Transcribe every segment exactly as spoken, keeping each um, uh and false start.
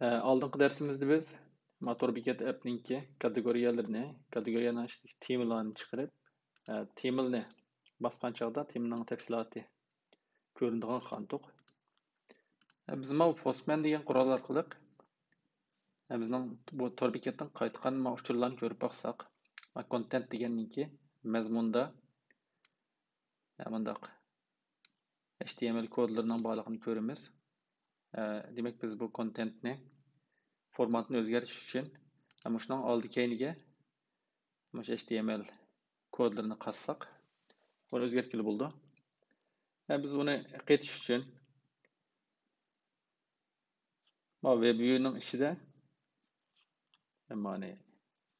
ئالدىنقى دەرسىمىزدە بىز مانا تور بېكەت ئەپنىڭكى كاتېگورىيەلىرىنى، كاتېگورىيەنىڭ ئىچىدىكى تېمىلارنى چىقىرىپ، تېمىلنى باسقان چاغدا تېمىنىڭ تەپسىلاتى كۆرۈنىدىغان قىلغانتۇق. بىز ماۋۇ پوستمەن دېگەن قورال ئارقىلىق بىزنىڭ بۇ تور بېكەتتىن قايتقان ماۋۇ ئۇچۇرلارنى كۆرۈپ باقساق، كونتېنت دېگەننىڭكى مەزمۇندا مۇنداق H T M L كودلىرىنىڭ بارلىقىنى كۆرىمىز. دېمەك، بىز بۇ كونتېنتنى فورماتىنى ئۆزگەرتىش ئۈچۈن مۇشۇنىڭ ئالدى كەينىگە مۇشۇ H T M L كودلىرىنى قازساق، بۇنى ئۆزگەرتكىلى بولىدۇ. بىز ئۇنى قېتىش ئۈچۈن ما ۋېب ۋيۇنىڭ ئىچىدە مانا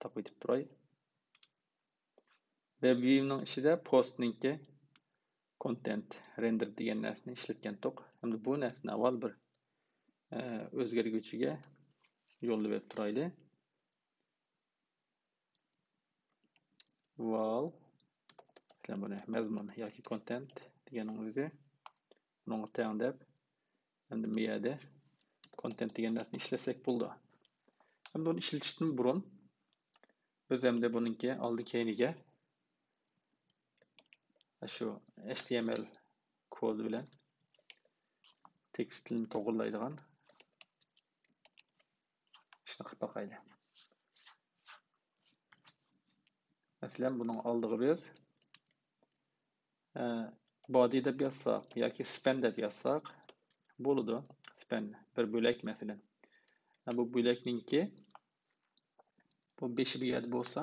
تاقىۋېتىپ تۇراي. ۋېب ۋيۇنىڭ ئىچىدە پوستنىڭكى كونتېنت رېندېر دېگەن نەرسىنى ئىشلەتكەنتۇق. ئەمدى بۇ نەرسىنى ئاۋۋال بىر ئۆزگەرگۈچىگە يوللاپ بېرىپ تۇرايلى. ۋال، مەسىلەن، بۇنى مەزمۇن ياكى كونتېنت دېگەننىڭ ئۆزى بۇنىڭغا تەڭ دەپ، ئەمدى بۇ يەردە كونتېنت دېگەن نەرسىنى ئىشلەتسەك بولىدۇ. ئەمدى بۇنى ئىشلىتىشتىن بۇرۇن بىز ئەمدى بۇنىڭكى ئالدى كەينىگە شۇ H T M L كودى بىلەن تېكىستنى توغرىلايدىغان ئىشنى قىلىپ باقايلى. مەسىلەن، بۇنىڭ ئالدىغا بىز body دەپ يازساق ياكى span دەپ يازساق بولىدۇ. Span بىر بۆلەك، مەسىلەن. بۇ بۆلەكنىڭكى بۇ بېشى بۇ يەردە بولسا،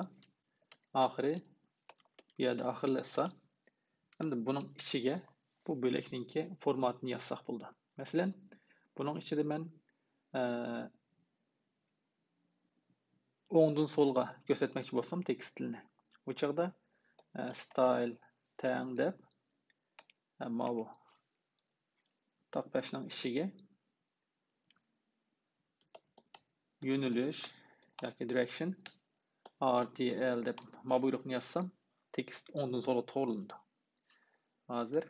ئاخىرى بۇ يەردە ئاخىرلاشسا، ئەمدى بۇنىڭ ئىچىگە بۇ بۆلەكنىڭكى فورماتىنى يازساق بولىدۇ. مەسىلەن، بۇنىڭ ئىچىدە مەن ئوڭدىن سولغا كۆرسەتمەكچى بولسام تېكىستلىنى، ئۇ چاغدا style تەڭ دەپ ماۋۇ تاقپەشنىڭ ئىچىگە يۆنىلىش ياكى direction R T L دەپ ما بۇيرۇقنى يازسام، تېكىست ئوڭدىن سولغا توغرىلىنىدۇ. ھازىر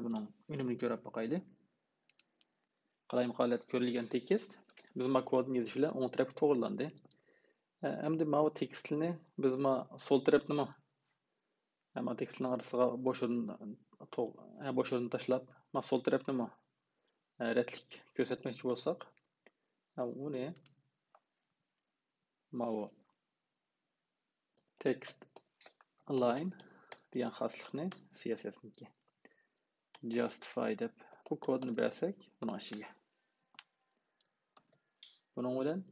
بۇنىڭ ئۈنۈمىنى كۆرۈپ باقايلى. قالايمىقان ھالەتتە كۆرۈلگەن تېكىست بىز ما كودنى يېزىش بىلەن ئوڭ تەرەپكە توغرىلاندى. ئەمدى ماۋۇ تېكىستنى بىز ما سول تەرەپنىمۇ، ما تېكىستنىڭ ئارىسىغا بوش ئورۇن، بوش ئورۇن تاشلاپ، ما سول تەرەپنىمۇ رەتلىك كۆرسەتمەكچى بولساق، ئۇنى ماۋۇ text align دېگەن خاسلىقنى، C S S نىڭكى justify دەپ بۇ كودنى بەرسەك بۇنىڭ ئىچىگە. بۇنىڭ بىلەن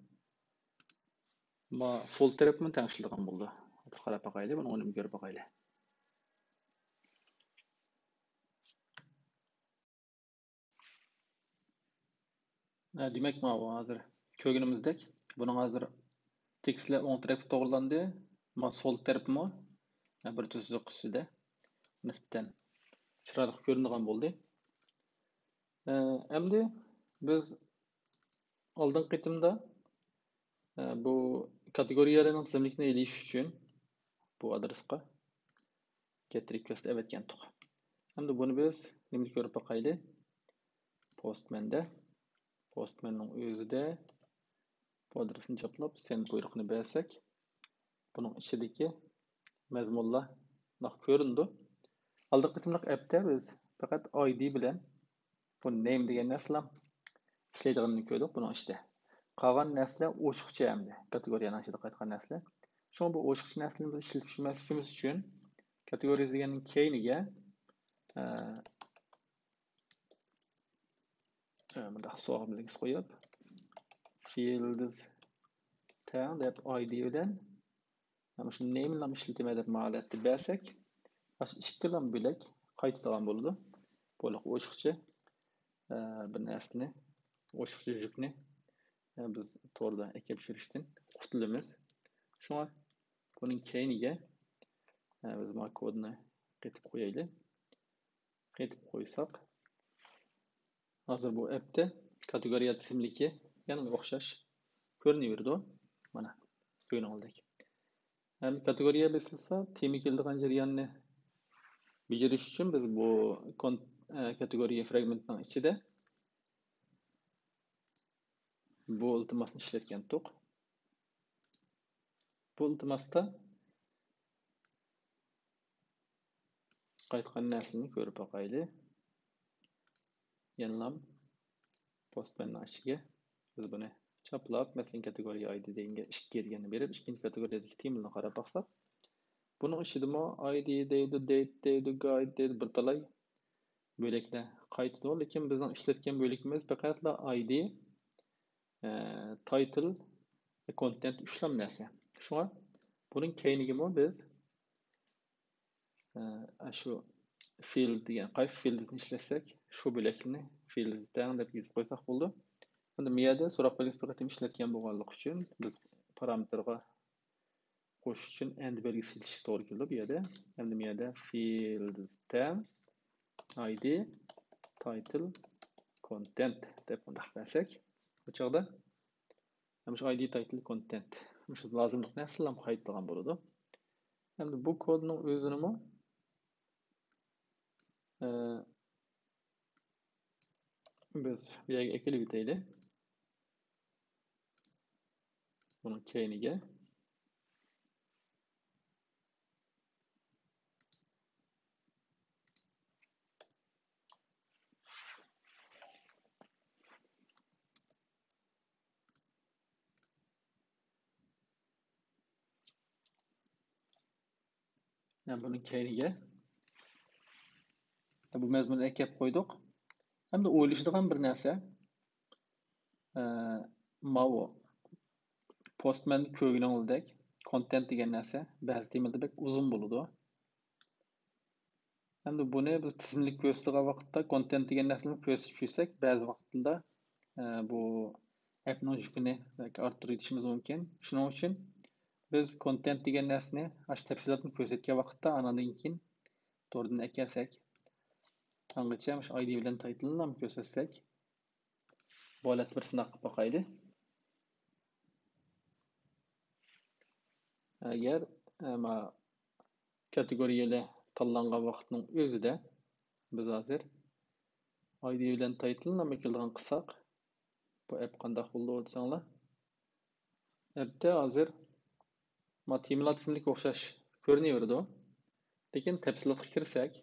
ما سول تەرەپمۇ تەڭ ئىشلىتىدىغان بولىدۇ. ھازىر قاراپ باقايلى، بۇنىڭ ئۈنۈمىنى كۆرۈپ باقايلى. دېمەك، ماۋۇ ھازىر كۆرگىنىمىزدەك، بۇنىڭ ھازىر تېكىستلەر ئوڭ تەرەپكە توغرىلاندى. ما سول تەرەپمۇ بىر تۈز سىزىق ئۈستىدە نىسبەتەن چىرايلىق كۆرۈنىدىغان بولدى. ئەمدى بىز ئالدىنقى قېتىمدا بۇ كاتېگورىيەلەرنىڭ تىزىملىكىنى ئېلىش ئۈچۈن بۇ ئادرېسقا get request ئەۋەتكەنتۇق. ئەمدى بۇنى بىز نېمىدە كۆرۈپ باقايلى؟ پوستمەندە، پوستمەننىڭ ئۆزىدە بۇ ئادرېسنى چاپلاپ، send بۇيرۇقىنى بەرسەك، بۇنىڭ ئىچىدىكى مەزمۇنلار بۇنداق كۆرۈنىدۇ. ئالدىنقى قېتىملىق ئەپتە بىز پەقەت I D بىلەن بۇ name دېگەن نەرسىلەر ئىشلەيدىغىنىنى كۆردۇق بۇنىڭ ئىچىدە. قالغان نەرسىلەر ئوشۇقچە ئەمدى، كاتېگورىيەنىڭ ئىچىدە قايتقان نەرسىلەر. شۇڭا بۇ ئوشۇقچە نەرسىلەرنى بىز ئىشلىتىپ چۈشمەسلىكىمىز ئۈچۈن، كاتېگورىيە دېگەننىڭ كەينىگە، ئە، ئە، مۇنداق سوئال بەلگىسى قويۇپ، fields تەڭ دەپ I D بىلەن مۇشۇ name لام ئىشلىتىمەن دەپ ما ھالەتتە بەرسەك، مۇشۇ ئىككىلا بۆلەك قايتىدىغان بولىدۇ. بولۇق ئوشۇقچە، ئە، بىر نەرسىنى، ئوشۇقچە يۈكنى، ئە، بىز توردا ئەكەپ چۈشۈرۈشتىن قۇتۇلىمىز. شۇڭا بۇنىڭ كەينىگە، ئە، بىز ما كودنى قېتىپ قويايلى. قېتىپ قويساق، ھازىر بۇ ئەپتە كاتېگورىيە تىزىملىكى يەنە ئوخشاش كۆرۈنۈۋېرىدۇ. مانا، كۆرگىنىڭىزدەك. ھەم كاتېگورىيە بېسىلسا، تېما كېلىدىغان جەرياننى بېجىرىش ئۈچۈن بىز بۇ كون-، ئە، كاتېگورىيە فرېگمېنتنىڭ ئىچىدە بۇ ئىلتىماسنى ئىشلەتكەنتۇق. بۇ ئىلتىماستا قايتقان نەرسىنى كۆرۈپ باقايلى. يەنىلا پوستمەننىڭ ئىچىگە بىز بۇنى چاپلاپ، مەسىلەن، كاتېگورىيە ئايدى دېگەنگە ئىككى دېگەننى بېرىپ، ئىككىنچى كاتېگورىيەدىكى تېمىلارنى قاراپ باقساق، بۇنىڭ ئىچىدىمۇ ئايدى دەيدۇ، دەيت دەيدۇ، گايد دەيدۇ، بىر تالاي بۆلەكلەر قايتىدۇ. لېكىن بىزنىڭ ئىشلەتكەن بۆلىكىمىز پەقەتلا ئايدى، ئە، تايتىل، كونتېنت ئۈچلا نەرسە. شۇڭا بۇنىڭ كەينىگىمۇ بىز، ئە، شۇ فىلد دېگەن، قايسى فىلدنى ئىشلەتسەك، شۇ بۆلەكنى فىلدز تەڭ دەپ يېزىپ قويساق بولىدۇ. ئەمدى مۇ يەردە سوراق بەلگىسى بىر قېتىم ئىشلەتكەن بولغانلىقى ئۈچۈن بىز پارامېتىرغا قوشۇش ئۈچۈن ئەند بەلگىسى ئىشلىتىشكە توغرا كېلىدۇ بۇ يەردە. ئەمدى بۇ يەردە فىلدز تەڭ ئايدى تايتىل كونتېنت دەپ مۇنداق بەرسەك، بۇ چاغدا مۇشۇ ئايدى تايتىل كونتېنت مۇشۇ لازىملىق نەرسىلەرنى قايتىدىغان بولىدۇ. ئەمدى بۇ كودنىڭ ئۆزىنىمۇ، ئە، بىز بۇ يەرگە ئەكېلىپ ئۆتەيلى. بۇنىڭ كەينىگە. يەنى بۇنىڭ كەينىگە بۇ مەزمۇننى ئەكەپ قويدۇق. ئەمدى ئويلىشىدىغان بىر نەرسە، ئە، ماۋۇ پوستمەن كۆرگىنىڭىزدەك كونتېنت دېگەن نەرسە بەزى تېمىلاردا بەك ئۇزۇن بولىدۇ. ئەمدى بۇنى بىز تىزىملىك كۆرسىتىدىغان ۋاقىتتا كونتېنت دېگەن نەرسىنى كۆرسىتىپ چۈشسەك، بەزى ۋاقىتتا، ئە، بۇ ئەپنىڭ يۈكىنى بەلكى ئارتتۇرۇۋېتىشىمىز مۇمكىن. شۇنىڭ ئۈچۈن بىز كونتېنت دېگەن نەرسىنى ئاشۇ تەپسىلاتنى كۆرسەتكەن ۋاقىتتا ئانىڭدىن كېيىن توردىن ئەكەلسەك، ئاڭغىچە مۇشۇ ئايدى بىلەن تايتىلنى كۆرسەتسەك، بۇ ھالەتتە بىر سىناق قىلىپ باقايلى. ئەگەر، ئە، ما، كاتېگورىيەلەر تاللانغان ۋاقىتنىڭ ئۆزىدە بىز ھازىر ئايدى بىلەن تايتىلنى ئەكېلىدىغان قىلساق، بۇ ئەپ قانداق بولىدۇ دېسەڭلار. ئەپتە ھازىر ما تېمىلار تىزىملىكى ئوخشاش كۆرۈنۈۋېرىدۇ. لېكىن تەپسىلاتقا كىرسەك،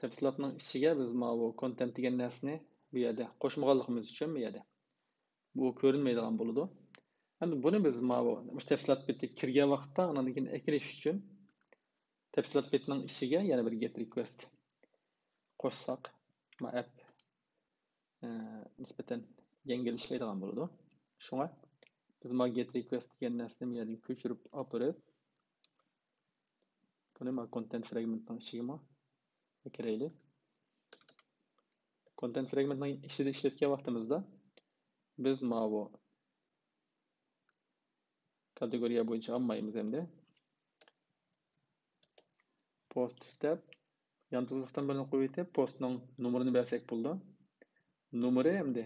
تەپسىلاتنىڭ ئىچىگە بىز ماۋۇ كونتېنت دېگەن نەرسىنى بۇ يەردە قوشمىغانلىقىمىز ئۈچۈن بۇ يەردە بۇ كۆرۈنمەيدىغان بولىدۇ. ئەمدى بۇنى بىز ماۋۇ مۇشۇ تەپسىلات بېتىگە كىرگەن ۋاقىتتا ئاندىن كېيىن ئەكىرىش ئۈچۈن تەپسىلات بېتىنىڭ ئىچىگە يەنە بىر گېت رىكۋېست قوشساق، ما ئەپ، ئە، نىسبەتەن يەڭگىل ئىشلەيدىغان بولىدۇ. شۇڭا بىز ما گېت رىكۋېست دېگەن نەرسىنى بۇ يەردىن كۆچۈرۈپ ئاپىرىپ، بۇنى ما كونتېنت فرېگمېنتنىڭ ئىچىگىمۇ ئەكىرەيلى. كونتېنت فرېگمېنتنىڭ ئىچىدە ئىشلەتكەن ۋاقتىمىزدا بىز ماۋۇ كاتېگورىيە بويىچە ئالمايمىز ئەمدى. پوست دەپ يان توزۇقتىن بىرنى قويۇۋېتىپ، پوستنىڭ نومۇرىنى بەرسەك بولىدۇ. نومۇرى ئەمدى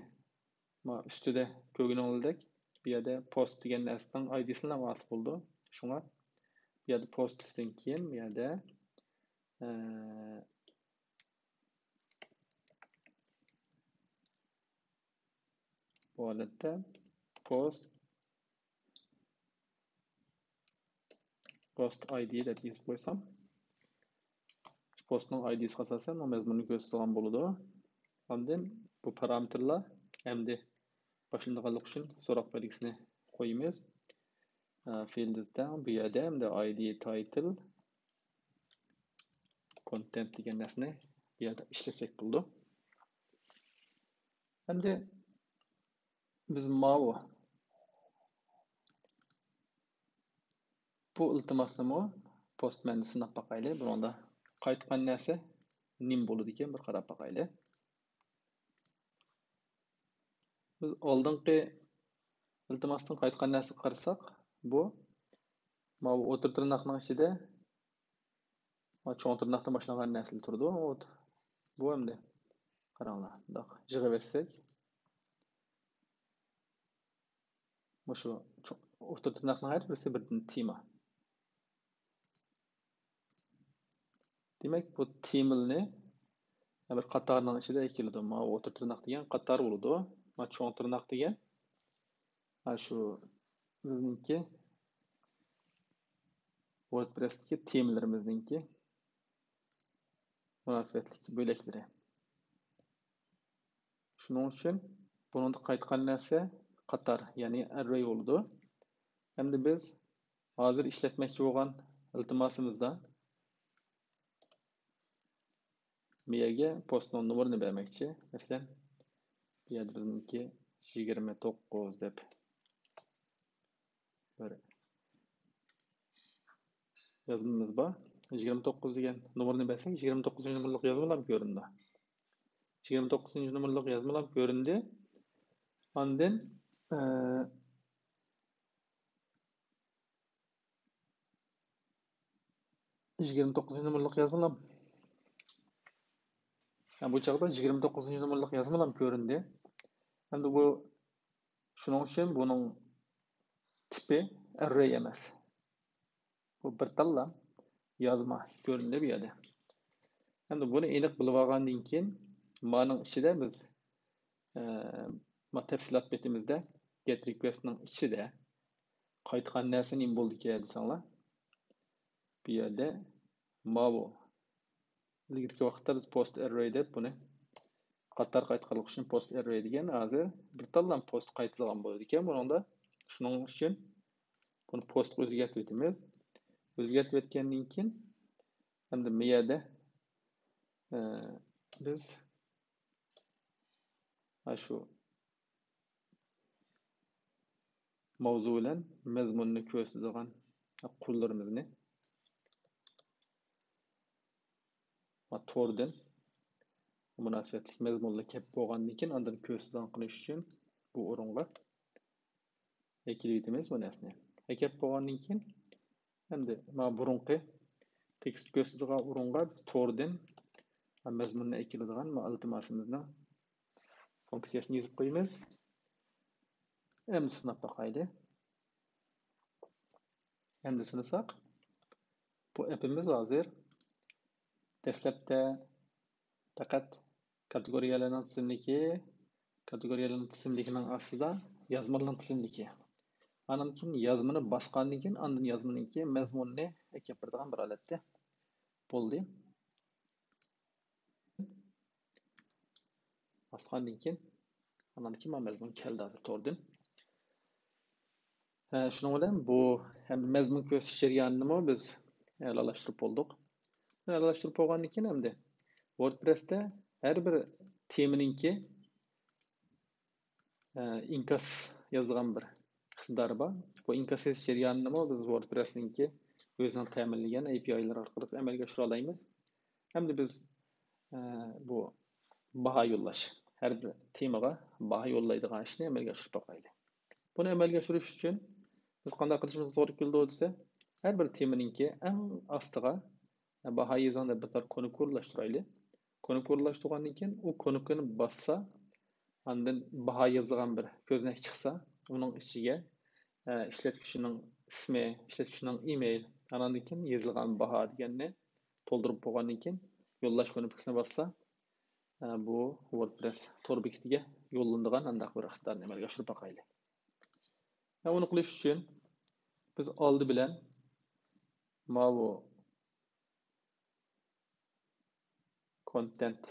ما ئۈستىدە كۆرگىنىڭىزدەك، بۇ يەردە پوست دېگەن نەرسىنىڭ ئايدىسىنى ئاۋاتسا بولىدۇ. شۇڭا بۇ يەردە پوستتىن كېيىن بۇ يەردە، ئە، بۇ ھالەتتە پوست، پوست ئايدى دەپ يېزىپ قويسام، پوستنىڭ ئايدىسىغا ئاساسەن ئۇ مەزمۇننى كۆرسىتىدىغان بولىدۇ. ئاندىن بۇ پارامېتىرلار ئەمدى باشلىنىدىغانلىقى ئۈچۈن سوراق بەلگىسىنى قويىمىز. ئە، فىلدز تەڭ بۇ يەردە ئەمدى ئايدى تايتىل كونتېنت دېگەن نەرسىنى بۇ يەردە ئىشلەتسەك بولىدۇ. ئەمدى بىز ماۋۇ بۇ ئىلتىماسنىمۇ پوستمەندە سىناپ باقايلى. بۇنىڭدا قايتقان نەرسە نېمە بولىدىكەن، بىر قاراپ باقايلى. بىز ئالدىنقى ئىلتىماستىن قايتقان نەرسىگە قارىساق، بۇ ماۋۇ ئوتتۇرا تىرناقنىڭ ئىچىدە چوڭ تىرناقتىن باشلانغان نەرسىلەر تۇرىدۇ. بۇ ئەمدى قاراڭلار، مۇنداق يىغىۋەتسەك، مۇشۇ چوڭ، ئوتتۇرا تىرناقنىڭ ھەر بىرسى بىردىن تېما. دېمەك، بۇ تېمىلنى بىر قاتارنىڭ ئىچىدە ئەكېلىدۇ. ماۋۇ ئوتتۇرا تىرناق دېگەن قاتار بولىدۇ. ماۋۇ چوڭ تىرناق دېگەن ھە، شۇ بىزنىڭكى ۋوردپرېستىكى تېمىلىرىمىزنىڭكى مۇناسىۋەتلىك بۆلەكلىرى. شۇنىڭ ئۈچۈن بۇنىڭدا قايتقان نەرسە قاتار، يەنى ئەررەي بولىدۇ. ئەمدى بىز ھازىر ئىشلەتمەكچى بولغان ئىلتىماسىمىزدا بۇ يەرگە پوستنىڭ نومۇرىنى بەرمەكچى. مەسىلەن، بۇ يەردە بىزنىڭكى يىگىرمە توققۇز دەپ بىر يازمىمىز بار. يىگىرمە توققۇز دېگەن نومۇرنى بەرسەك، يىگىرمە توققۇزىنچى نومۇرلۇق يازمىلام كۆرۈنىدۇ. يىگىرمە توققۇزىنچى نومۇرلۇق يازمىلام كۆرۈندى. ئاندىن، ئە، يىگىرمە توققۇزىنچى نومۇرلۇق يازمىلام. ھە، بۇ چاغدا يىگىرمە توققۇزىنچى نومۇرلۇق يازمىلام كۆرۈندى. ئەمدى بۇ، شۇنىڭ ئۈچۈن بۇنىڭ تىپى ئەررەي ئەمەس. بۇ بىر تاللا يازما كۆرۈندى بۇ يەردە. ئەمدى بۇنى ئېنىق بىلىپ ئالغاندىن كېيىن، مانىڭ ئىچىدە بىز، ئە، ما تەپسىلات بېتىمىزدە، گېت رىكۋېستنىڭ ئىچىدە قايتقان نەرسە نېمە بولىدىكەن دېسەڭلار، بۇ يەردە ماۋۇ ئىلگىرىكى ۋاقىتتا بىز پوست ئەررەي دەپ بۇنى قاتار قايتقانلىق ئۈچۈن پوست ئەررەي دېگەن، ھازىر بىر تاللا پوست قايتىدىغان بولىدىكەن بۇنىڭدا. شۇنىڭ ئۈچۈن بۇنى پوستقا ئۆزگەرتىۋېتىمىز. ئۆزگەرتىۋەتكەندىن كېيىن، ئەمدى بۇ يەردە، ئە، بىز ھە، شۇ ماۋزۇ بىلەن مەزمۇننى كۆرسىتىدىغان قۇرلىرىمىزنى توردىن مۇناسىۋەتلىك مەزمۇنلار كەپ بولغاندىن كېيىن، ئاندىن كۆرسىتىدىغان قىلىش ئۈچۈن بۇ ئورۇنغا ئەكېلىۋېتىمىز بۇ نەرسىنى. ئەكەپ بولغاندىن كېيىن، ئەمدى مانا بۇرۇنقى تېكىست كۆرسىتىدىغان ئورۇنغا بىز توردىن مەزمۇننى ئەكېلىدىغان مانا ئىلتىماسىمىزنىڭ فۇنكسىيەسىنى يېزىپ قويىمىز. ئەمدى سىناپ باقايلى. ئەمدى سىنىساق، بۇ ئەپىمىز ھازىر دەسلەپتە پەقەت كاتېگورىيەلەرنىڭ تىزىملىكى، كاتېگورىيەلەرنىڭ تىزىملىكىنىڭ ئاستىدا يازمىلارنىڭ تىزىملىكى. ئاندىن كېيىن يازمىنى باسقاندىن كېيىن، ئاندىن يازمىنىڭكى مەزمۇنىنى ئەكەپ بېرىدىغان بىر ھالەتتە بولدى. باسقاندىن كېيىن، ئاندىن كېيىن مانا مەزمۇن كەلدى ھازىر توردىن. ھە، شۇنىڭ بىلەن بۇ ھەم مەزمۇن كۆرسىتىش جەريانىنىمۇ بىز ئەلالاشتۇرۇپ بولدۇق. ئەلالاشتۇرۇپ بولغاندىن كېيىن ئەمدى ۋوردپرېستا ھەر بىر تېمىنىڭكى، ئە، ئىنكاس يازىدىغان بىر ئىقتىدارى بار. بۇ ئىنكاس يېزىش جەريانىنىمۇ بىز ۋوردپرېسنىڭكى ئۆزىنىڭ تەمىنلىگەن ئەي پى ئايلىرى ئارقىلىق ئەمەلگە ئاشۇرالايمىز. ئەمدى بىز، ئە، بۇ باھا يوللاش، ھەر بىر تېمىغا باھا يوللايدىغان ئىشنى ئەمەلگە ئاشۇرۇپ باقايلى. بۇنى ئەمەلگە ئاشۇرۇش ئۈچۈن بىز قانداق قىلىشىمىز توغرا كېلىدۇ دېسە، ھەر بىر تېمىنىڭكى ئەڭ ئاستىغا باھا يېزىڭ دەپ بىر تال كۇنۇپكا ئورۇنلاشتۇرايلى. كۇنۇپكا ئورۇنلاشتۇرغاندىن كېيىن ئۇ كۇنۇپكىنى باسسا، ئاندىن باھا يېزىدىغان بىر كۆزنەك چىقسا، ئۇنىڭ ئىچىگە، ئە، ئىشلەتكۈچىنىڭ ئىسمى، ئىشلەتكۈچىنىڭ ئىمېيل، ئاناندىن كېيىن يېزىلغان باھا دېگەننى تولدۇرۇپ بولغاندىن كېيىن يوللاش كۇنۇپكىسىنى باسسا، ئە، بۇ ۋوردپرېس تور بېكىتىگە يوللىنىدىغان ئانداق بىر ئىقتىدارنى ئەمەلگە ئاشۇرۇپ باقايلى. ئە، ئۇنى قىلىش ئۈچۈن بىز ئالدى بىلەن ماۋۇ كونتېنت،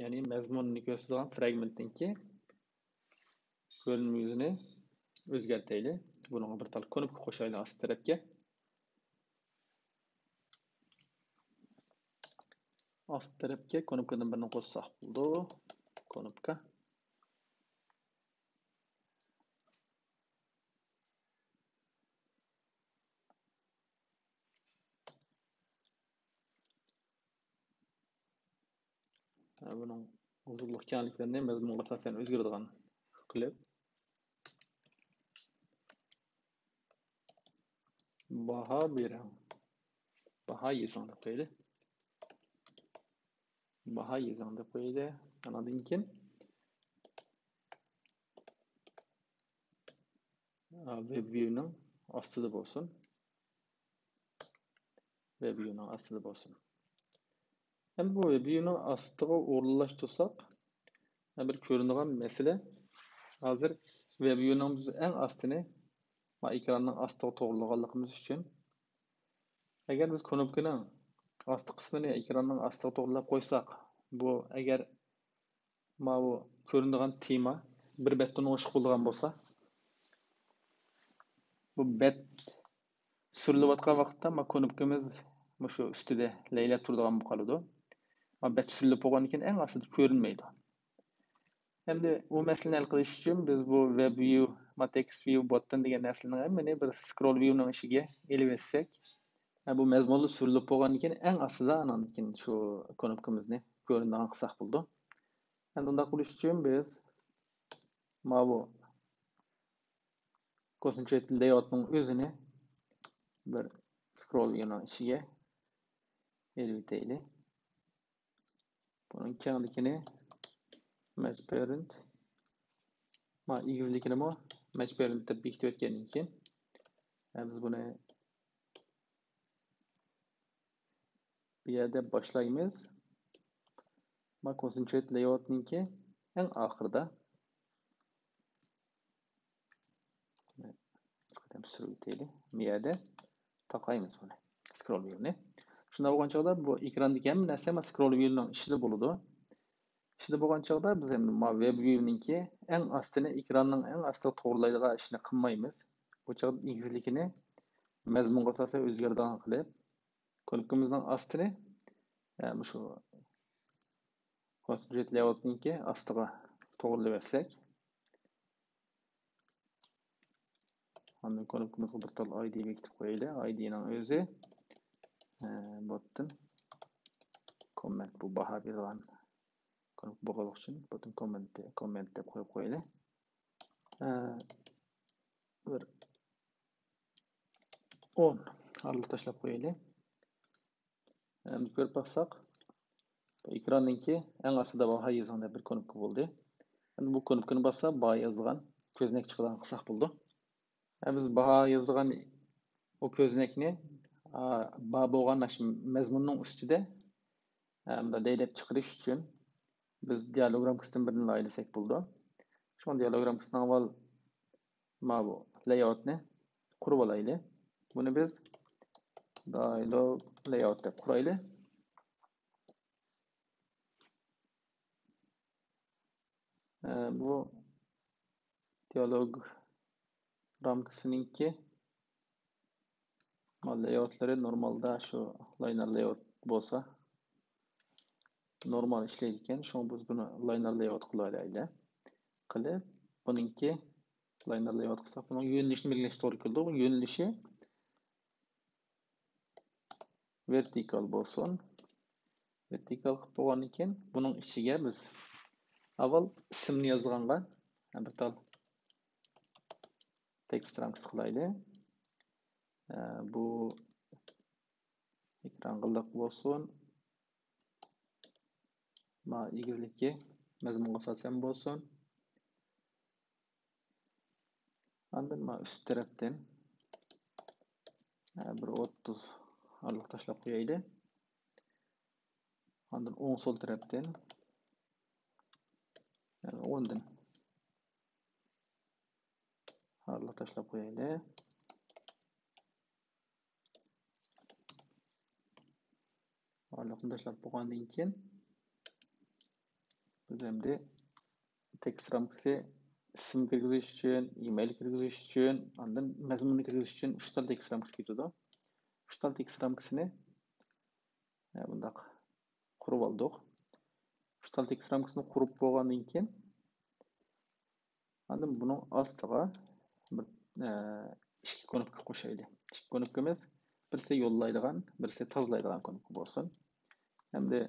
يەنى مەزمۇننى كۆرسىتىدىغان فرەگمېنتنىڭكى كۆرۈنمە يۈزىنى ئۆزگەرتەيلى. بۇنىڭغا بىر تال كۇنۇپكا قوشايلى ئاستى تەرەپكە. ئاستى تەرەپكە كۇنۇپكىدىن بىرنى قوشساق بولىدۇ. كۇنۇپكا. بۇنىڭ ئۇزۇنلۇق كەڭلىكلىرىنى مەزمۇنغا ئاساسەن ئۆزگىرىدىغان قىلىپ، باھا بېرىڭ، باھا يېزىڭ دەپ قويايلى. باھا يېزىڭ دەپ قويايلى. ئاناندىن كېيىن ۋېب ۋيۇنىڭ ئاستىدا بولسۇن. ۋېب ۋيۇنىڭ ئاستىدا بولسۇن. ئەمدى بۇ ۋېب ۋيۇنىڭ ئاستىغا ئورۇنلاشتۇرساق، بىر كۆرۈنىدىغان مەسىلە، ھازىر ۋېب ۋيۇنىڭ بىز ئەڭ ئاستىنى ما ئېكراننىڭ ئاستىغا توغرىلىغانلىقىمىز ئۈچۈن، ئەگەر بىز كۇنۇپكىنىڭ ئاستى قىسمىنى ئېكراننىڭ ئاستىغا توغرىلاپ قويساق، بۇ ئەگەر ماۋۇ كۆرۈنىدىغان تېما بىر بەتتىن ئوشۇق بولىدىغان بولسا، بۇ بەت سۈرۈلۈۋاتقان ۋاقىتتا ما كۇنۇپكىمىز مۇشۇ ئۈستىدە لەيلەپ تۇرىدىغان بولۇپ قالىدۇ. ما بەت سۈرۈلۈپ بولغاندىن كېيىن ئەڭ ئاستىدا كۆرۈنمەيدۇ. ئەمدى ئۇ مەسىلىنى ھەل قىلىش ئۈچۈن بىز بۇ ۋېب ۋيۇ، ما تېكىست ۋيۇ، بۇتتون دېگەن نەرسىلەرنىڭ ھەممىنى بىر سكرول ۋيۇنىڭ ئىچىگە ئېلىۋەتسەك، ھە، بۇ مەزمۇنلار سۈرۈلۈپ بولغاندىن كېيىن ئەڭ ئاستىدا ئانان كېيىن شۇ كۇنۇپكىمىزنى كۆرۈنىدىغان قىلساق بولىدۇ. ئەمدى ئۇنداق بولۇش ئۈچۈن بىز ماۋۇ كونسېنترېت لەيئاۋۇتنىڭ ئۆزىنى بىر سكرول ۋيۇنىڭ ئىچىگە ئېلىۋېتەيلى. بۇنىڭ كەڭلىكىنى مەچ پېرېنت، ما ئېگىزلىكىنىمۇ مەچ پېرېنت دەپ بېكىتىپ ئۆتكەندىن كېيىن، ھە، بىز بۇنى بۇ يەردە باشلايمىز. ما كونسېنترېت لەيئاۋۇتنىڭكى ئەڭ ئاخىرىدا. بىر قېتىم سۈرۈۋېتەيلى. بۇ يەردە تاقايمىز بۇنى. سكرول ۋيۇنى. شۇنداق بولغان چاغدا بۇ ئېكراندىكى ھەممە نەرسە ما سكرول ۋيۇنىڭ ئىچىدە بولىدۇ. ئىچىدە بولغان چاغدا بىز ئەمدى ما ۋېب ۋيۇنىڭكى ئەڭ ئاستىنى، ئېكراننىڭ ئەڭ ئاستىغا توغرىلايدىغان ئىشنى قىلمايمىز. بۇ چاغدا ئېگىزلىكىنى مەزمۇنغا ئاساسەن ئۆزگەرىدىغان قىلىپ، كۇنۇپكىمىزنىڭ ئاستىنى، ئە، مۇشۇ كونسېنترېت لەيئاۋۇتنىڭكى ئاستىغا توغرىلىۋەتسەك، ئاندىن كۇنۇپكىمىزغا بىر تال ئايدى بېكىتىپ قويايلى. ئايدىنىڭ ئۆزى، ئە، بۇتتون كوممېنت، بۇ باھا بېرىدىغان كۇنۇپكا بولغانلىقى ئۈچۈن بۇتتون كوممېنت، كوممېنت دەپ قويۇپ قويايلى. ئە، بىر ئون ئارىلىق تاشلاپ قويايلى. ئەمدى كۆرۈپ باقساق، ئېكراننىڭكى ئەڭ ئاستىدا باھا يېزىڭ دەپ بىر كۇنۇپكا بولدى. ئەمدى بۇ كۇنۇپكىنى باسسا، باھا يازىدىغان كۆزنەك چىقىدىغان قىلساق بولىدۇ. ئە، بىز باھا يازىدىغان ئۇ كۆزنەكنى، ئا، بار بولغان مەزمۇننىڭ ئۈستىدە، ئە، مۇنداق دەيدەپ چىقىرىش ئۈچۈن بىز دىئالوگ رامكىسىدىن بىرنى ئايلىساق بولىدۇ. شۇڭا دىئالوگ رامكىسىنىڭ ئاۋۋال ماۋۇ لەيئاۋۇتنى قۇرۇپ ئالايلى. بۇنى بىز دايلوگ لەيئاۋۇت دەپ قۇرايلى. ئە، بۇ دىئالوگ رامكىسىنىڭكى لەيئاۋۇتلىرى نورمالدا شۇ لاينېر لەيئاۋۇت بولسا نورمال ئىشلەيدىكەن. شۇڭا بىز بۇنى لاينېر لەيئاۋۇت قىلالايلى. قىلىپ، بۇنىڭكى لاينېر لەيئاۋۇت قىلساق، بۇنىڭ يۆنىلىشىنى بەلگىلەشكە توغرا كېلىدۇ. بۇ يۆنىلىشى ۋېرتىكال بولسۇن. ۋېرتىكال قىلىپ بولغاندىن كېيىن، بۇنىڭ ئىچىگە بىز ئاۋۋال ئىسىمنى يازغانغا بىر تال تېكىست رامكىسى قىلايلى. ئە، بۇ ئېكرانغا لىق بولسۇن. ما ئېگىزلىكى مەزمۇنغا ئاساسەن بولسۇن. ئاندىن ما ئۈست تەرەپتىن، ئە، بىر ئوتتۇز ئارىلىق تاشلاپ قويايلى. ئاندىن ئوڭ سول تەرەپتىن، ئە، ئوندىن ئارىلىق تاشلاپ قويايلى. ئارىلىقنى تاشلاپ بولغاندىن كېيىن، بىز ئەمدى تېكىست رامكىسى ئىسىم كىرگۈزۈش ئۈچۈن، ئىمېيل كىرگۈزۈش ئۈچۈن، ئاندىن مەزمۇننى كىرگۈزۈش ئۈچۈن ئۈچ تال تېكىست رامكىسى كېتىدۇ. ئۈچ تال تېكىست رامكىسىنى، ئە، بۇنداق قۇرۇپ ئالدۇق. ئۈچ تال تېكىست رامكىسىنى قۇرۇپ بولغاندىن كېيىن، ئاندىن بۇنىڭ ئاستىغا بىر، ئە، ئىككى كۇنۇپكا قوشايلى. ئىككى كۇنۇپكىمىز بىرسى يوللايدىغان، بىرسى تازىلايدىغان كۇنۇپكا بولسۇن. ئەمدى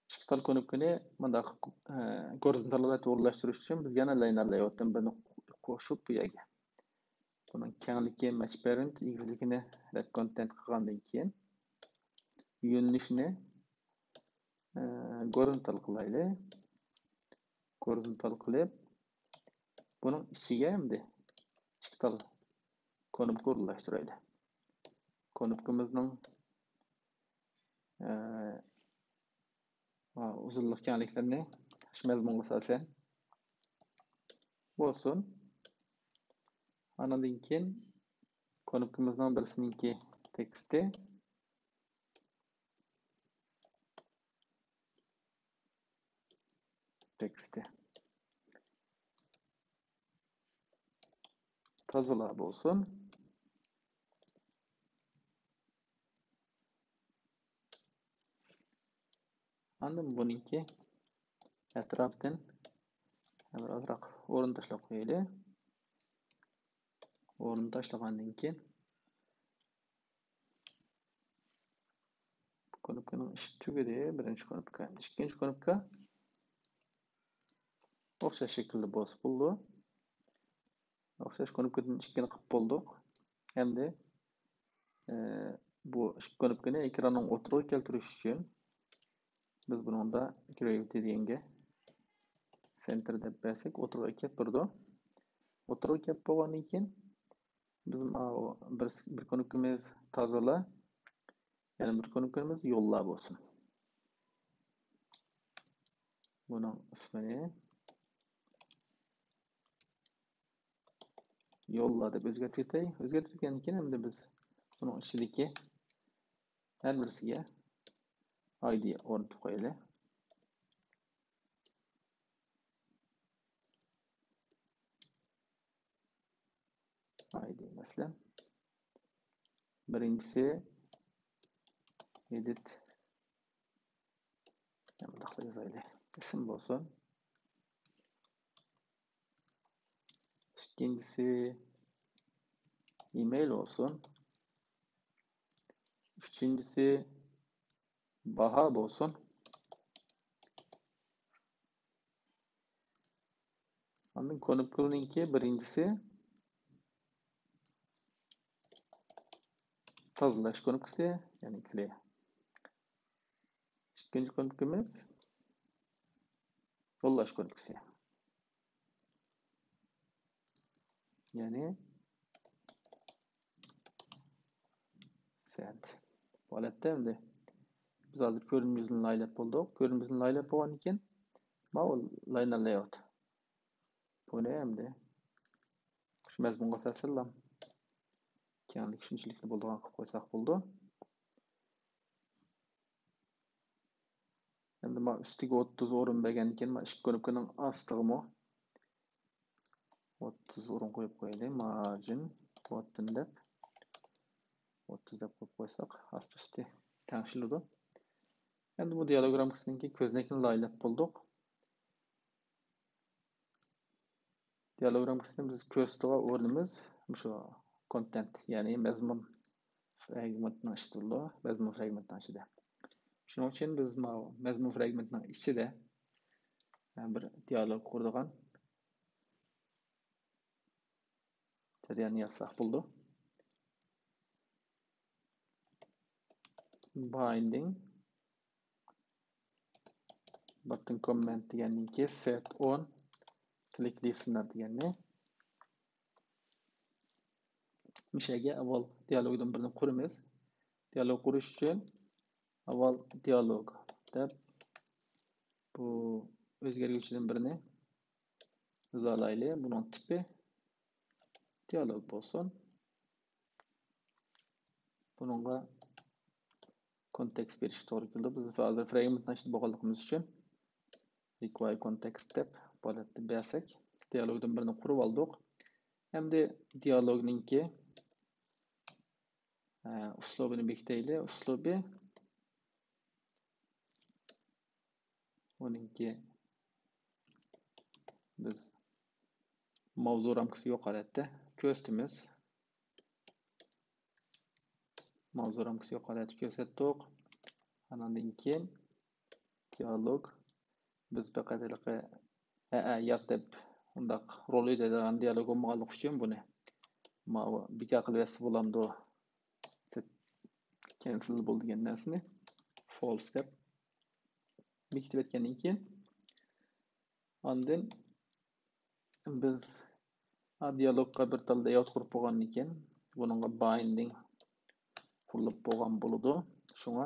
ئىككى تال كۇنۇپكىنى مۇنداق، ئە، گورىزونتال قىلىپ ئورۇنلاشتۇرۇش ئۈچۈن بىز يەنە لاينېر لەيئاۋۇتتىن بىرنى قوشۇپ بۇ يەرگە. بۇنىڭ كەڭلىكى مەچ پېرېنت، ئېگىزلىكىنى رەپ كونتېنت قىلغاندىن كېيىن، يۆنىلىشىنى، ئە، گورىزونتال قىلايلى. گورىزونتال قىلىپ، بۇنىڭ ئىچىگە ئەمدى ئىككى تال كۇنۇپكا ئورۇنلاشتۇرايلى. كۇنۇپكىمىزنىڭ، ئە، ئۇزۇنلۇق كەڭلىكلىرىنى شۇ مەزمۇنغا ئاساسەن بولسۇن. ئانىڭدىن كېيىن كۇنۇپكىمىزنىڭ بىرسىنىڭكى تېكىستى. تېكىستى. تازىلا بولسۇن. ئاندىن بۇنىڭكى ئەتراپىدىن بىر ئازراق ئورۇن تاشلاپ قويايلى. ئورۇن تاشلىغاندىن كېيىن كۇنۇپكىنىڭ ئىشى تۈگىدى. بىرىنچى كۇنۇپكا، ئىككىنچى كۇنۇپكا ئوخشاش شەكىلدە بولسا بولىدۇ. ئوخشاش كۇنۇپكىدىن ئىككىنى قىلىپ بولدۇق. ئەمدى، ئە، بۇ ئىككى كۇنۇپكىنى ئېكراننىڭ ئوتتۇرىغا كەلتۈرۈش ئۈچۈن بىز بۇنىڭدا gravity دېگەنگە center دەپ بەرسەك، ئوتتۇرىغا كەپ بېرىدۇ. ئوتتۇرىغا كەپ بولغاندىن كېيىن، بىز ماۋۇ بىر، بىر كۇنۇپكىمىز تازىلا، يەنە بىر كۇنۇپكىمىز يوللا بولسۇن. بۇنىڭ ئىسمىنى يوللا دەپ ئۆزگەرتىۋېتەي. ئۆزگەرتىۋەتكەندىن كېيىن ئەمدى بىز بۇنىڭ ئىچىدىكى ھەر بىرسىگە ئايدى ئورنىتىپ قويايلى. ئايدى، مەسىلەن، بىرىنچىسى edit، مۇنداقلا يازايلى، ئىسىم بولسۇن. ئىككىنچىسى email بولسۇن. ئۈچىنچىسى باھا بولسۇن. ئاندىن كۇنۇپكىلىرىنىڭكى بىرىنچىسى تازىلاش كۇنۇپكىسى، يەنى clear. ئىككىنچى كۇنۇپكىمىز يوللاش كۇنۇپكىسى. يەنى send. بۇ ھالەتتە ئەمدى بىز ھازىر كۆرۈنمە يۈزىنى لايىھەلەپ بولدۇق. كۆرۈنمە يۈزىنى لايىھەلەپ بولغاندىن كېيىن ماۋۇ liner layout. بۇنى ئەمدى شۇ مەزمۇنغا ئاساسەنلا كەڭلىكى شۇنچىلىكلا بولىدىغان قىلىپ قويساق بولىدۇ. ئەمدى ما ئۈستىگە ئوتتۇز ئورۇن بەرگەندىن كېيىن، ما ئىككى كۇنۇپكىنىڭ ئاستىغىمۇ ئوتتۇز ئورۇن قويۇپ قويايلى. Margin ئوتتۇز دەپ، ئوتتۇز دەپ قويۇپ قويساق، ئاستى ئۈستى تەڭشىلىدۇ. ئەمدى بۇ دىئالوگ رامكىسىنىڭكى كۆزنەكنى لايىھەلەپ بولدۇق. دىئالوگ رامكىسىنى بىز كۆرسىتىدىغان ئورنىمىز مۇشۇ content، يەنى مەزمۇن فرېگمېنتنىڭ ئىچىدە بولىدۇ، مەزمۇن فرېگمېنتنىڭ ئىچىدە. شۇنىڭ ئۈچۈن بىز ماۋۇ مەزمۇن فرېگمېنتنىڭ ئىچىدە بىر دىئالوگ قۇرىدىغان جەرياننى يازساق بولىدۇ. Binding button comment دېگەندىن كېيىن set on click listener دېگەننى، مۇشۇ يەرگە ئاۋۋال دىئالوگدىن بىرنى قۇرىمىز. دىئالوگ قۇرۇش ئۈچۈن ئاۋۋال دىئالوگ دەپ بۇ ئۆزگەرگۈچىدىن بىرنى ئىمزالايلى. بۇنىڭ تىپى دىئالوگ بولسۇن. بۇنىڭغا كونتېكست بېرىشكە توغرا كېلىدۇ. بىز ھازىر فرېگمېنتنىڭ ئىچىدە بولغانلىقىمىز ئۈچۈن require context دەپ بۇ ھالەتتە بەرسەك، دىئالوگدىن بىرنى قۇرۇپ ئالدۇق. ئەمدى دىئالوگنىڭكى، ئە، ئۇسلۇبىنى بېكىتەيلى. ئۇسلۇبى ئۇنىڭكى بىز ماۋزۇ رامكىسى يوق ھالەتتە كۆرسىتىمىز. ماۋزۇ رامكىسى يوق ھالەتتە كۆرسەتتۇق. ئاناندىن كېيىن دىئالوگ. بىز پەقەت ھېلىقى ھەئە، ياق دەپ ئۇنداق رول ئۆتەيدىغان دىئالوگ بولمىغانلىقى ئۈچۈن بۇنى ماۋۇ بىكار قىلىۋەتسە بولامدۇ؟ cancellable دېگەن نەرسىنى false دەپ بېكىتىۋەتكەندىن كېيىن، ئاندىن بىز، ھە، دىئالوگقا بىر تال layout قۇرۇپ بولغاندىن كېيىن، بۇنىڭغا binding قۇرۇلۇپ بولغان بولىدۇ. شۇڭا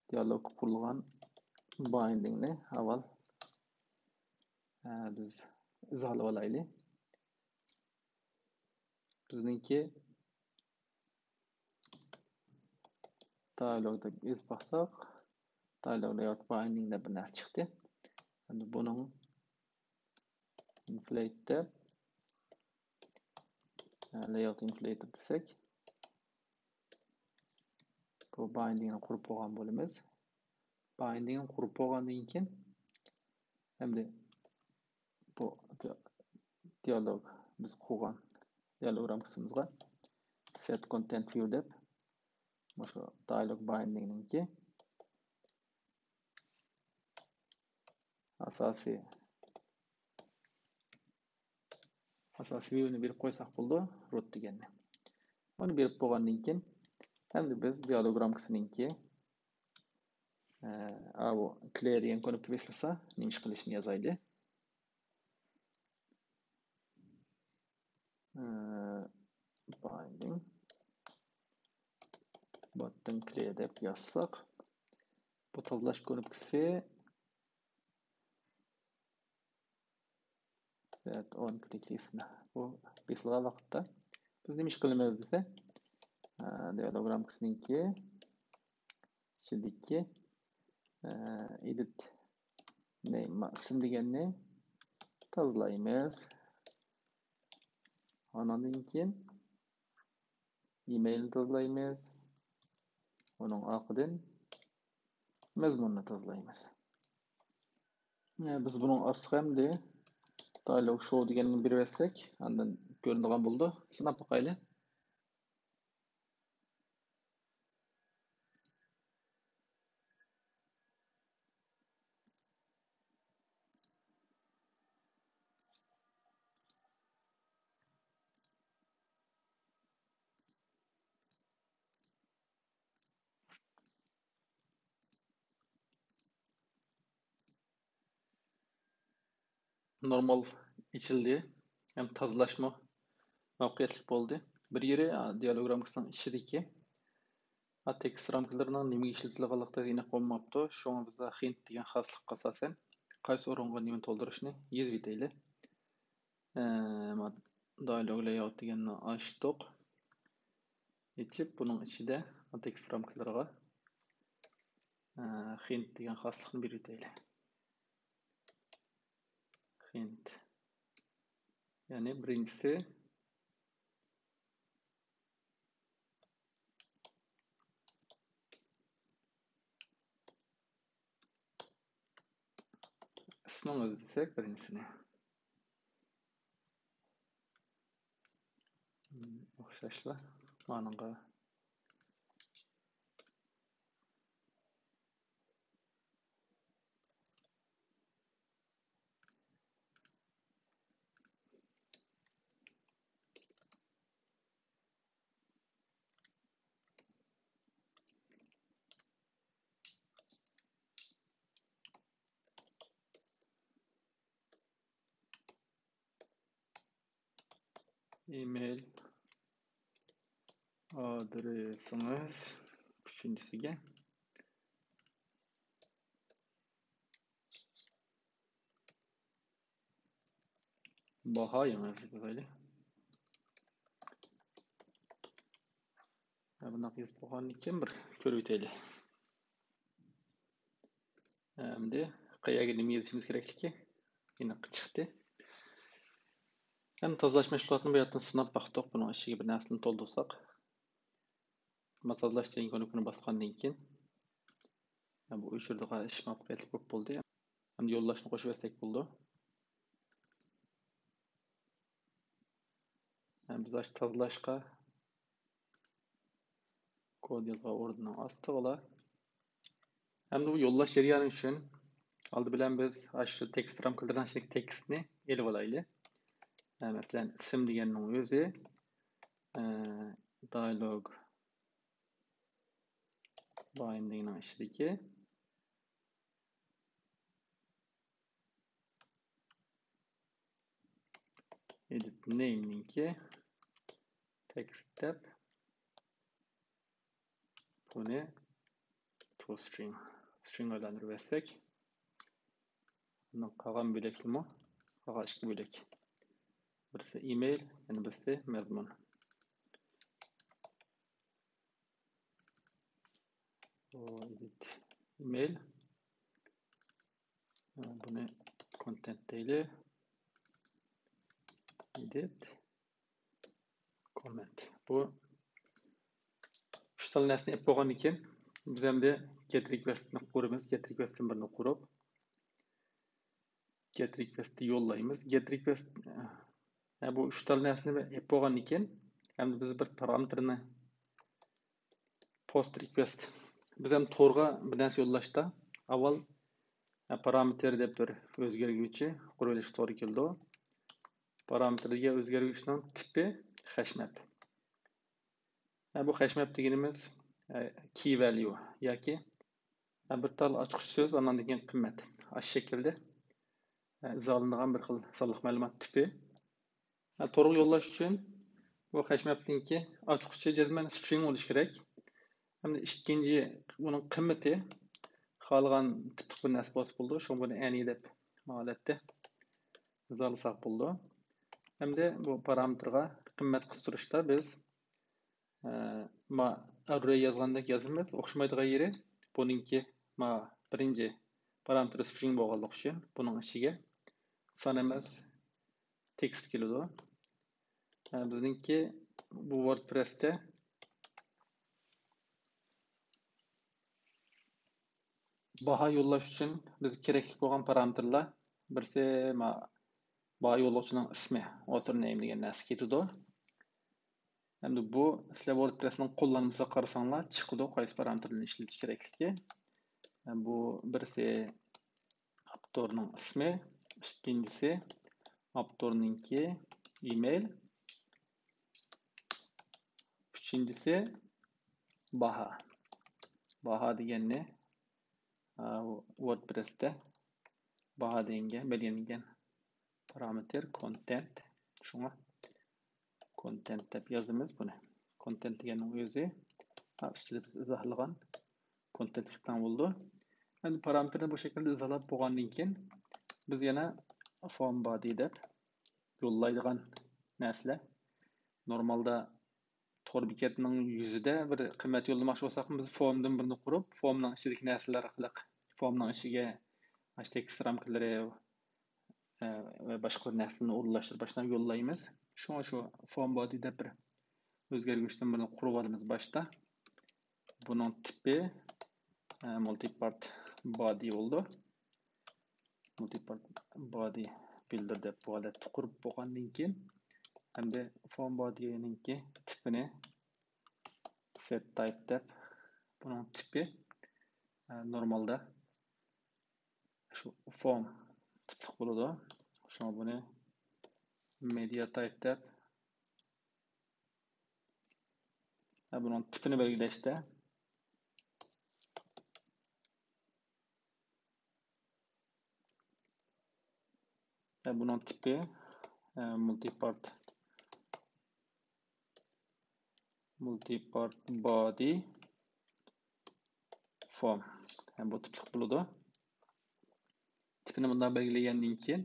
دىئالوگقا قۇرۇلغان binding نى ئاۋۋال، ھە، بىز ئىزاھلاپ ئالايلى. بىزنىڭكى dialog دەپ يېزىپ باقساق، dialog layout binding دەپ بىر نەرسە چىقتى. ئەمدى بۇنىڭ inflate دەپ، layout inflator دېسەك، بۇ binding نى قۇرۇپ بولغان بولىمىز. Binding نى قۇرۇپ بولغاندىن كېيىن، ئەمدى بۇ dialog، بىز قۇرغان dialog رامكىسىمىزغا set content view دەپ، مۇشۇ dialog binding نىڭكى ئاساسىي، ئاساسىي view نى بېرىپ قويساق بولىدۇ، root دېگەننى. ئۇنى بېرىپ بولغاندىن كېيىن، ئەمدى بىز dialog رامكىسىنىڭكى، ئە، ئاۋۇ clear دېگەن كۇنۇپكا بېسىلسا، نېمە ئىش قىلىشنى يازايلى. ئە، binding button clear دەپ يازساق، بۇ تازىلاش كۇنۇپكىسى، set on click list نى، بۇ بېسىلغان ۋاقىتتا بىز نېمە ئىش قىلىمىز دېسە، ئە، dialog رامكىسىنىڭكى ئىچىدىكى، ئە، edit name ئىسىم دېگەننى تازىلايمىز. ئاناندىن كېيىن email نى تازىلايمىز. ئۇنىڭ ئارقىدىن مەزمۇننى تازىلايمىز. ئە، بىز بۇنىڭ ئاستىغا ئەمدى dialog show دېگەننى بېرىۋەتسەك، ئاندىن كۆرۈنىدىغان بولىدۇ. سىناپ باقايلى. نورمال ئېچىلدى ھەم تازىلاشمۇ مۇۋەپپەقىيەتلىك بولدى. بىر يېرى، ئا، دىئالوگ رامكىسىنىڭ ئىچىدىكى، ئا، تېكىست رامكىلىرىنىڭ نېمىگە ئىشلىتىلىدىغانلىقى ئېنىق بولماپتۇ. شۇڭا بىزدە خىنت دېگەن خاسلىققا ئاساسەن قايسى ئورۇنغا نېمىنى تولدۇرۇشنى يېزىۋېتەيلى. ئە، ما-، دىئالوگ لەيئاۋۇت دېگەننى ئاچتۇق. ئېچىپ، بۇنىڭ ئىچىدە تېكىست رامكىلىرىغا، ئە، خىنت دېگەن خاسلىقنى بېرىۋېتەيلى. خىنت. يەنى بىرىنچىسى، ئىسمىڭىز دېسەك بىرىنچىسىنى. ئوخشاشلا مانىڭغا. ئىمېيل ئادرېسىڭىز ئۈچىنچىسىگە. باھا يېڭى يېزىپ قويايلى. بۇنداق يېزىپ قويغاندىن كېيىن بىر كۆرۈۋېتەيلى. ئەمدى قەيەرگە نېمە يېزىشىمىز كېرەكلىكى ئېنىق چىقتى. ھەم تازىلاش مەشغۇلاتىنى بۇ يەردىن سىناپ باقتۇق. بۇنىڭ ئىچىگە بىر نەرسىنى تولدۇرساق، ما تازىلاش دېگەن كۇنۇپكىنى باسقاندىن كېيىن، بۇ ئۆچۈرىدىغان ئىش مۇۋەپپەقىيەتلىك بولۇپ بولدى. ئەمدى يوللاشنى قوشۇۋەتسەك بولىدۇ. بىز ئاشۇ تازىلاشقا كود يازغان ئورۇننىڭ ئاستىغىلا. ئەمدى بۇ يوللاش جەريانى ئۈچۈن ئالدى بىلەن بىز ئاشۇ تېكىست رامكىلىرىنىڭ ئىچىدىكى تېكىستنى ئېلىپ ئالايلى. مەسىلەن، ئىسىم دېگەننىڭ ئۆزى، ئە، دىئالوگ بايندىڭنىڭ ئىچىدىكى edit name نىڭكى تېكىست دەپ، بۇنى to string، string ئايلاندۇرۇۋەتسەك، بۇنىڭ قالغان بۆلەكلىرىمۇ بۇلارغا ئىككى بۆلەك. بىرسى ئىمېيل، يەنە بىرسى مەزمۇن. بۇ ئېدىت ئىمېيل. بۇنى كونتېنت دەيلى. ئېدىت كوممېنت. بۇ ئۈچ تال نەرسىنى ئېلىپ بولغاندىن كېيىن، بىز ئەمدى گېت رىكۋېستنى قۇرىمىز. گېت رىكۋېستتىن بىرنى قۇرۇپ، گېت رىكۋېستنى يوللايمىز. گېت رىكۋېست، ھە، بۇ ئۈچ تال نەرسىنى ئېلىپ بولغاندىن كېيىن، ئەمدى بىز بىر پارامېتىرنى، پوست رىكۋېست. بىز ھەم تورغا بىر نەرسە يوللاشتا ئاۋۋال، ھە، پارامېتىر دەپ بىر ئۆزگەرگۈچى قۇرۇۋېلىش توغرا كېلىدۇ. پارامېتىر دېگەن ئۆزگەرگۈچنىڭ تىپى خەشمەپ. ھە، بۇ خەشمەپ دېگىنىمىز، ھە، كېي ۋەليۇ ياكى، ھە، بىر تال ئاچقۇچ سۆز، ئاندىن كېيىن قىممەت. ئاشۇ شەكىلدە، ھە، ئىزاھلىنىدىغان بىر خىل سانلىق مەلۇمات تىپى. ھە، تورغا يوللاش ئۈچۈن بۇ خەشمەپنىڭكى ئاچقۇچى جەزمەن سترىڭ بولۇشى كېرەك. ھەمدە ئىككىنچى، بۇنىڭ قىممىتى خالىغان تىپلىق بىر نەرسە بولسا بولىدۇ. شۇڭا بۇنى ئەنى دەپ ھالەتتە ئىزاھلىساق بولىدۇ. ھەمدە بۇ پارامېتىرغا قىممەت قىستۇرۇشتا بىز، ئە، ما ئەررەي يازغاندەك يازىمىز. ئوخشىمايدىغان يېرى، بۇنىڭكى ما بىرىنچى پارامېتىر سترىڭ بولغانلىقى ئۈچۈن بۇنىڭ ئىچىگە سان ئەمەس، تېكىست كېلىدۇ. ئە، بىزنىڭكى بۇ ۋوردپرېستا باھا يوللاش ئۈچۈن بىزگە كېرەكلىك بولغان پارامېتىرلار، بىرسى ما-، باھا يوللىغۇچىنىڭ ئىسمى، ئوتھېر نەيم دېگەن نەرسە كېتىدۇ. ئەمدى بۇ سىلەر ۋوردپرېسنىڭ قوللانمىسىغا قارىساڭلار چىقىدۇ، قايسى پارامېتىرلارنى ئىشلىتىش كېرەكلىكى. بۇ بىرسى ئاپتورنىڭ ئىسمى، ئىككىنچىسى ئاپتورنىڭكى ئىمېيل، ئۈچىنچىسى باھا. باھا دېگەننى، ئا، ۋوردپرېستا باھا دېگەنگە بەلگىلەنگەن پارامېتىر كونتېنت. شۇڭا كونتېنت دەپ يازىمىز بۇنى. كونتېنت دېگەننىڭ ئۆزى، ھە، ئۈستىدە بىز ئىزاھلىغان كونتېنتقا تەڭ بولىدۇ. ئەمدى پارامېتىرنى بۇ شەكىلدە ئىزاھلاپ بولغاندىن كېيىن، بىز يەنە فورم بادى دەپ يوللايدىغان نەرسىلەر. نورمالدا تور بېكەتنىڭ يۈزىدە بىر قىممەت يوللىماقچى بولساق، بىز فورمدىن بىرنى قۇرۇپ، فورمنىڭ ئىچىدىكى نەرسىلەر ئارقىلىق فورمنىڭ ئىچىگە تېكىست رامكىلىرى، ئە، ۋە باشقا بىر نەرسىلەرنى ئورۇنلاشتۇرۇپ، باشلاپ يوللايمىز. شۇڭا شۇ فورم بادى دەپ بىر ئۆزگەرگۈچتىن بىرنى قۇرۇپ ئالىمىز باشتا. بۇنىڭ تىپى، ئە، مۇلتىپارت بادى بولىدۇ. مۇلتىپارت بادى بىلدىر دەپ بۇ ھالەتتە قۇرۇپ بولغاندىن كېيىن، ئەمدى فورم بادىنىڭكى تىپىنى سېت تايپ دەپ، بۇنىڭ تىپى، ئە، نورمالدا شۇ فورم تىپلىق بولىدۇ. شۇڭا بۇنى مېدىيا تايپ دەپ، ھە، بۇنىڭ تىپىنى بەلگىلەشتە، ھە، بۇنىڭ تىپى، ھە، مۇلتىپارت، مۇلتىپارت بادى فورم. ھە، بۇ تىپلىق بولىدۇ. تىپىنى مۇنداق بەلگىلىگەندىن كېيىن،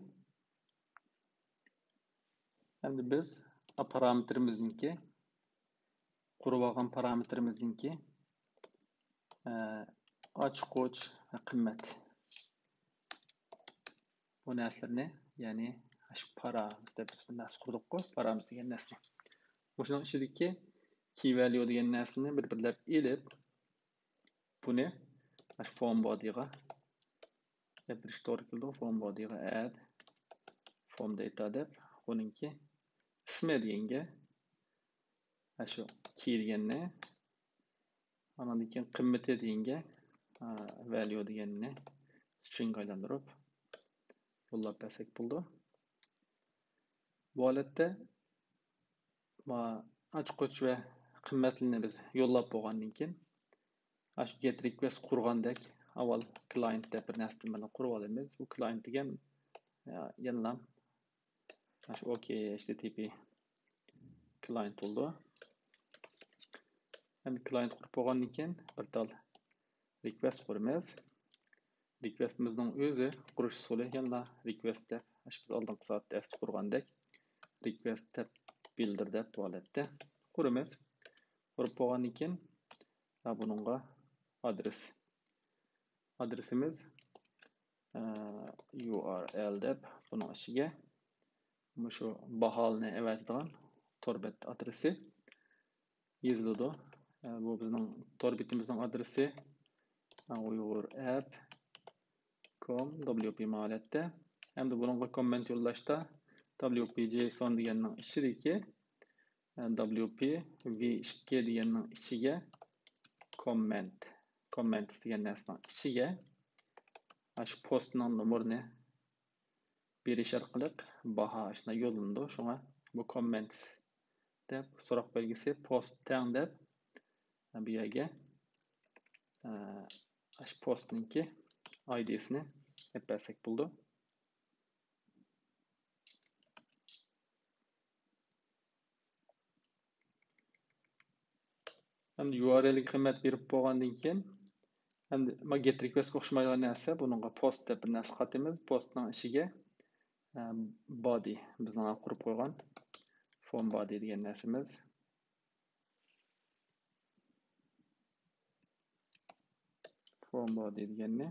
ئەمدى بىز پارامېتىرىمىزنىڭكى، قۇرۇۋالغان پارامېتىرىمىزنىڭكى، ئە، ئاچقۇچ ۋە قىممەت. بۇ نەرسىلەرنى، يەنى ئاشۇ پارامېتىر دەپ بىز بىر نەرسە قۇردۇققۇ، پارامېتىر دېگەن نەرسىنى. مۇشۇنىڭ ئىچىدىكى كېي ۋەليۇ دېگەن نەرسىنى بىر-بىرلەپ ئېلىپ، بۇنى ئاشۇ فورم بادىغا ئەپ بېرىش توغرا كېلىدۇ. فورم بادىغا ئەد فورم داتا دەپ، بۇنىڭكى ئىسمى دېگەنگە ئاشۇ كېي دېگەننى، ئاندىن كېيىن قىممىتى دېگەنگە، ئا، ۋەليۇ دېگەننى سترىڭگە ئايلاندۇرۇپ يوللاپ بەرسەك بولىدۇ. بۇ ھالەتتە ما ئاچقۇچ ۋە قىممەتلىرىنى بىز يوللاپ بولغاندىن كېيىن، ئاشۇ گېت رىكۋېست قۇرغاندەك ئاۋۋال كلاينت دەپ بىر نەرسىدىن بىرنى قۇرۇپ ئالىمىز. بۇ كلاينت دېگەن، ئە، يەنىلا ئاشۇ ئوكېي ئېچ تى تى پى كلاينت بولىدۇ. ئەمدى كلاينت قۇرۇپ بولغاندىن كېيىن بىر تال رىكۋېست قۇرىمىز. رىكۋېستىمىزنىڭ ئۆزى قۇرۇش ئۇسۇلى يەنىلا رىكۋېست دەپ ئاشۇ بىز ئالدىنقى سائەتتە ئەستە قۇرغاندەك request تەپ builder دەپ بۇ ھالەتتە قۇرىمىز. قۇرۇپ بولغاندىن كېيىن، ھە، بۇنىڭغا ئادرېس، ئادرېسىمىز، ئە، يۇ ئار ئېل دەپ بۇنىڭ ئىچىگە مۇشۇ باھالنى ئەۋەتىدىغان تور بەت ئادرېسى يېزىلىدۇ. ئە، بۇ بىزنىڭ تور بېتىمىزنىڭ ئادرېسى، ئە، uighur app كوم دبليۇ پى ھالەتتە. ئەمدى بۇنىڭغا كوممېنت يوللاشتا دبليۇ پى جېيسون دېگەننىڭ ئىچىدىكى، ئە، دبليۇ پى ۋى ئىككى دېگەننىڭ ئىچىگە كوممېنت، كوممېنتس دېگەن نەرسىنىڭ ئىچىگە، ئە، شۇ پوستنىڭ نومۇرىنى بېرىش ئارقىلىق باھا ئاشۇنداق يوللىنىدۇ. شۇڭا بۇ كوممېنتس دەپ سوراق بەلگىسى پوست تەڭ دەپ بۇ يەرگە، ئە، ئاشۇ پوستنىڭكى ئايدىسىنى دەپ بەرسەك بولىدۇ. ئەمدى يۇ ئار ئېلگە قىممەت بېرىپ بولغاندىن كېيىن، ئەمدى ما گېت رىكۋېستكە ئوخشىمايدىغان نەرسە، بۇنىڭغا پوست دەپ بىر نەرسە قاتىمىز. پوستنىڭ ئىچىگە، ئە، بادى، بىزنىڭ قۇرۇپ قويغان فورم بادى دېگەن نەرسىمىز. فورم بادى دېگەننى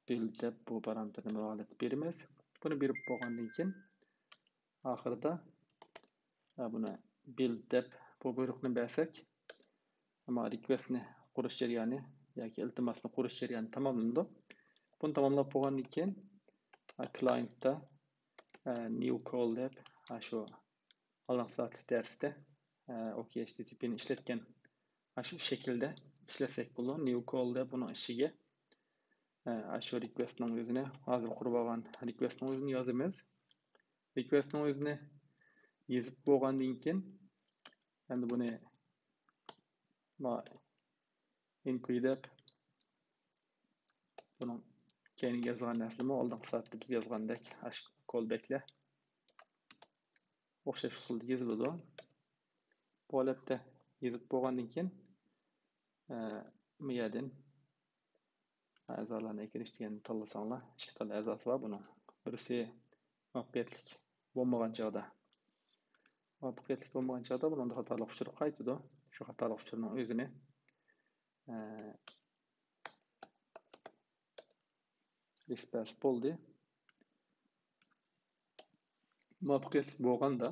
build دەپ بۇ پارامېتىرنى بىر ھالەتتە بېرىمىز. بۇنى بېرىپ بولغاندىن كېيىن، ئاخىرىدا، ئە، بۇنى build دەپ بۇ بۇيرۇقنى بەرسەك، ئەمما رىكۋېستنى قۇرۇش جەريانى ياكى ئىلتىماسنى قۇرۇش جەريانى تاماملىنىدۇ. بۇنى تاماملاپ بولغاندىن كېيىن، ئە، كلاينتتا، ئە، new call دەپ، ئە، شۇ ئالدىنقى سائەتلىك دەرستە، ئە، ئوكېي ئېچ تىي تىي پىنى ئىشلەتكەن ئاشۇ شەكىلدە ئىشلەتسەك بولىدۇ. new call دەپ بۇنىڭ ئىچىگە، ئە، ئاشۇ رىكۋېستنىڭ ئۆزىنى، ھازىر قۇرۇپ ئالغان رىكۋېستنىڭ ئۆزىنى يازىمىز. رىكۋېستنىڭ ئۆزىنى يېزىپ بولغاندىن كېيىن، ئەمدى بۇنى ما ئېنكوي دەپ، بۇنىڭ كەينىگە يازغان نەرسىلىرىمۇ ئالدىنقى سائەتتە بىز يازغاندەك ئاشۇ كولبەكلەر ئوخشاش ئۇسۇلدا يېزىلىدۇ. بۇ ھالەتتە يېزىپ بولغاندىن كېيىن، ئە، بۇ يەردىن ئەزالارنى ئەكىرىش دېگەننى تاللىساڭلار، ئىككى تال ئەزاسى بار بۇنىڭ. بىرسى مۇۋەپپەقىيەتلىك بولمىغان چاغدا، مۇۋەپپەقىيەتلىك بولمىغان چاغدا بۇنىڭدا خاتالىق ئۇچۇرى قايتىدۇ. شۇ خاتالىق ئۇچۇرىنىڭ ئۆزىنى، ئە، رېسپەس بولدى. مۇۋەپپەقىيەتلىك بولغاندا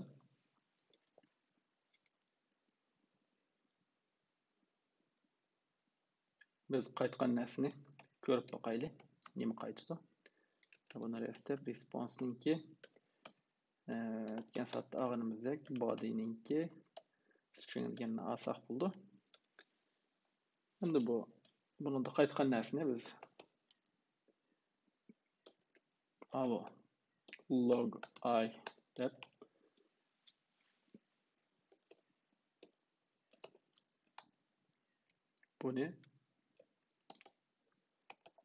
بىز قايتقان نەرسىنى كۆرۈپ باقايلى. نېمە قايتىدۇ؟ بۇنى رېستەپ رېسپونسنىڭكى، ئە، ئۆتكەن سائەتتە ئالغىنىمىزدەك بادىنىڭكى سترىڭ دېگەننى ئالساق بولىدۇ. ئەمدى بۇ، بۇنىڭدا قايتقان نەرسىنى بىز ئاۋۇ log I دەپ بۇنى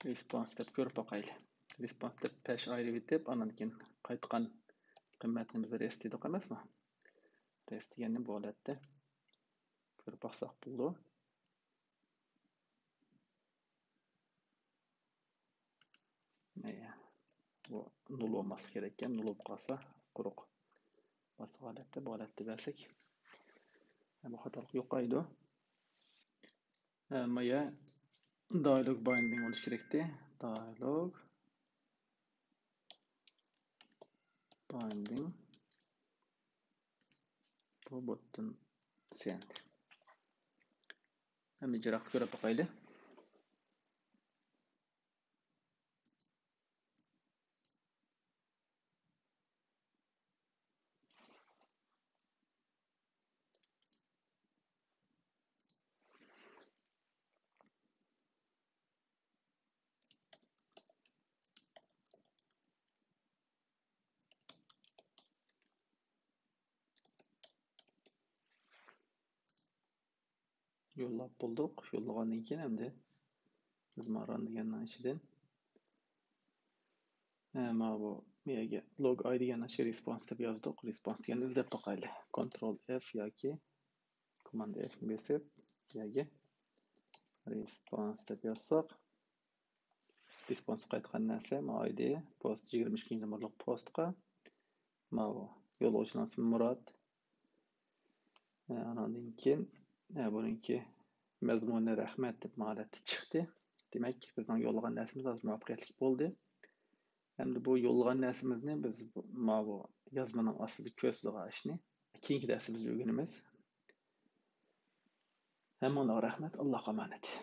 رېسپونس دەپ كۆرۈپ باقايلى. رېسپونس دەپ پەش ئايرىۋېتىپ، ئاندىن كېيىن قايتقان قىممەتنى بىز رېست دېدۇق ئەمەسمۇ؟ رېست دېگەننى بۇ ھالەتتە كۆرۈپ باقساق بولىدۇ. ئەيە. بۇ نۇل بولماسلىقى كېرەك ئىكەن، نۇل بولۇپ قالسا قۇرۇق. باشقا ھالەتتە، بۇ ھالەتتە بەرسەك، بۇ خاتالىق يوقايدۇ. ھە، مايا dialog binding بولۇشى كېرەكتى. Dialog binding بۇ بوتتىن سېنت. ھەممە جىراق كۆرۈپ باقايلى. يوللاپ بولدۇق. يوللىغاندىن كېيىن ئەمدى بىز ما run دېگەننىڭ ئىچىدىن، ئە، ما بۇ، بۇ يەرگە log I دېگەننىڭ ئىچىگە رېسپونس دەپ يازدۇق. رېسپونس دېگەننى ئىزدەپ باقايلى. كونترول ئېف ياكى كوماند ئېفنى بېسىپ، بۇ يەرگە رېسپونس دەپ يازساق، رېسپونسقا قايتقان نەرسە ماۋۇ ئىدى. پوست، يىگىرمە ئىككىنچى نومۇرلۇق پوستقا ماۋۇ يوللىغۇچىنىڭ ئىسمى مۇرات. ئانىڭدىن كېيىن بۇنىڭكى مەزمۇنى رەھمەت دەپ ماڭا دەپتە چىقتى. دېمەك، بىزنىڭ يوللىغان نەرسىمىز ھازىر مۇۋەپپەقىيەتلىك بولدى. ئەمدى بۇ يوللىغان نەرسىمىزنى بىز ماۋۇ يازمىنىڭ ئاستىدا كۆرسىتىدىغان ئىشنى كېيىنكى دەرسىمىزدە ئۆگىنىمىز. ھەممىڭلارغا رەھمەت، ئاللاھقا ئامانەت.